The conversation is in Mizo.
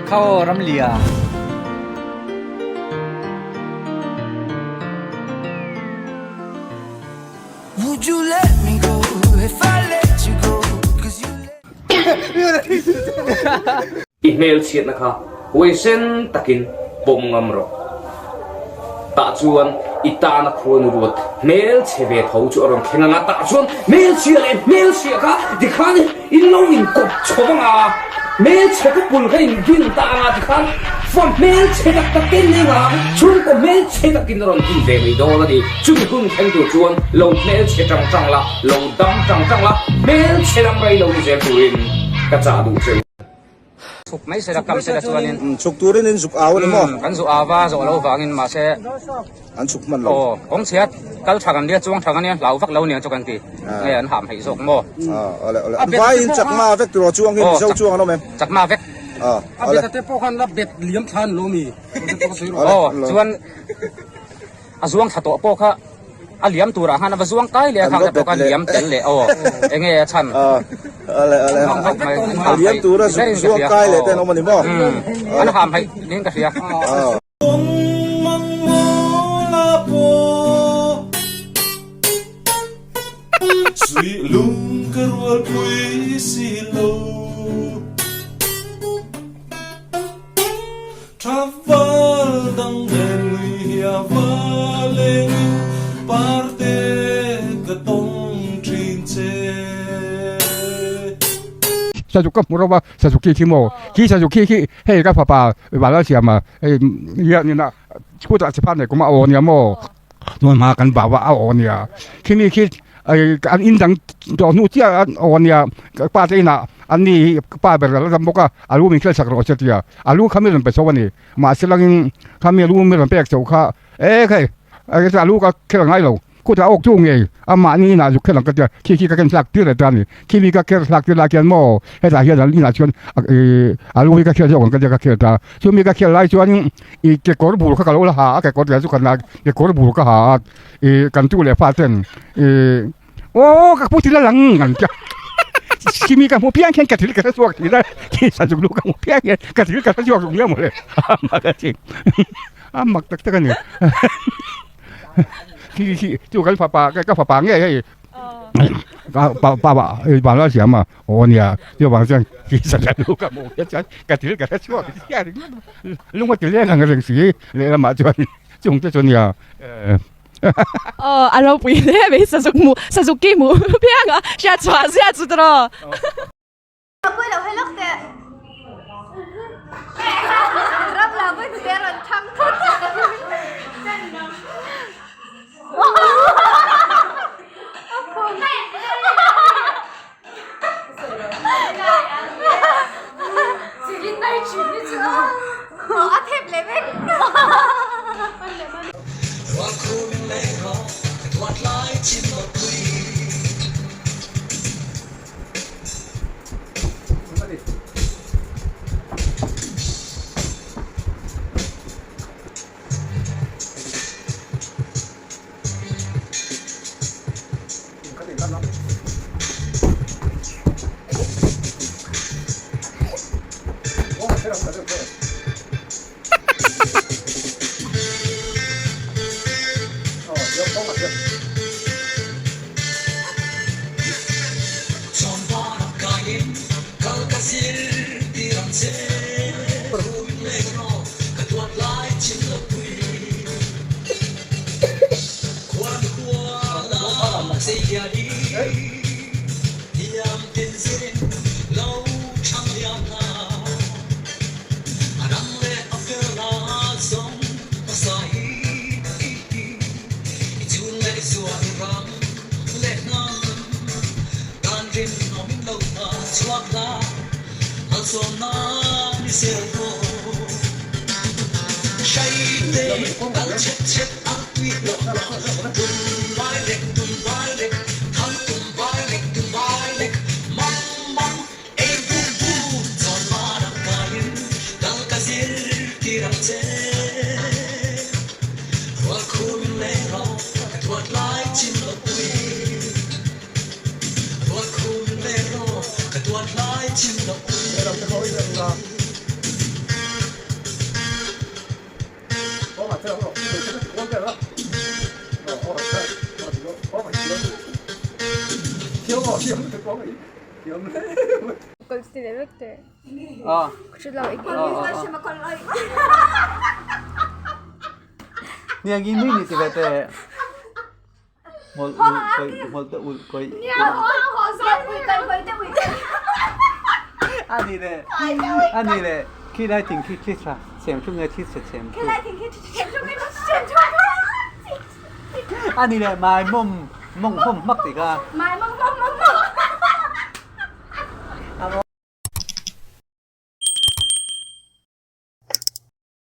Khaw ramlia. Would you let me go if I let you go? Cause you I hmelchhiatna kha huaisen takin pawm ngam rawh. Tah chuan i tana khuanu ruat hmelchhe ve tho chu a rawn thleng ang a, tah chuan hmelchhia leh hmelchhia kha tikhan in lo inkawp chho vang a, hmelchhe ka pul kha in din ta ang a, tikhan fa hmelchhe tak tak te in eng a, chhungkaw hmelchhe takin a rawn din ve mai dawn a ni. Chumi hun thleng tur chuan lo hmelchhe tang tang la, lo dam tang tang la, hmelchhe lam rei lo ni zel turin ka chah duh che u. Chhuk mai sela kam sela chuanin. Chhuk turin in zuk au a ni maw? Kan zu au a, zawh lo vangin mahse. An chhuk hman lo. Aw, kawng chhiat kal tha kan nia, chuang tha kan nia, hlau vak lo nia chu kan ti. Nge an ham theih zawk maw? Awle awle. An vaiin chakma vek tiraw chuang hi Mizo chuang an awm em? Chakma vek. Awle. A bet te pawh khan la bet liam thla an lo mi. Aw, chuan. A zuang thla tawh pawh kha a liam turah khan a va zuang kai leh a, khang te pawh kha liam tel leh aw enge a chhan. A liam tura zuang kai leh te an awm a ni maw? An ham haih niin ka hria. Suihlung ka rualpui si lo. Tha val dang nen lui hi a va lengin parte ka tawng thin che. Sazuk ka hmu reuh a, Sazuk khi khi maw? Khi Sazuk khi khi hei ka fapa Vala siam a, hei Lianina chhutah chephan nei kum a aw nia maw? Chuan hma kan bau a, a aw nia. Khimi khi an in dang tawh hnu chiah a aw nia, ka pa te inah an ni hi ka pa ber a la dam bawk a, a lu min khel chak rawh se tia, a lu kha mi rawn pe chho a ni. Mahse langin khami a lu mi rawn pek chho kha e khai a lu ka khel ngai lo. Khutah awk chu ngei a mahni inah zuk khel ang ka tia, khi khi ka ken thlak tir leh ta a ni. Khimi ka ker thlak tir lai khian maw hetah hian an inah chuan a lu hi ka khel zawk ang ka tia ka khel ta. Chumi ka khel lai chuan I kekawr bur kha ka lo la ha a, kekawr tih chu kan la kekawr bur ka ha a, i kan tu leh fa ten i aw ka pu thil a lang an tia chimi ka hmu piang khian ka thil ka hre chhuak thin a, khi sazuk lu ka hmu piang hian ka thil ka hre chhuak ruk nia mawle a mak a ching a mak tak tak a ni khi khi chu kan fapa ka fapa ngei hei pa pa pa la siam a. Aw nia, chuvang chuan khi sa lu ka hmuh hian chuan ka thil ka hre chhuak chiah ringawt a, lung a ti leng ang reng si lehlamah chuan chung te chu nia. Aw a ropui hle mai sazuk hmuh sazuk ki hmuh piang a hriat chhuah zia chu tawh. Pawilo hei lawk teh. Ram la pawh hnute a rawn thang thut.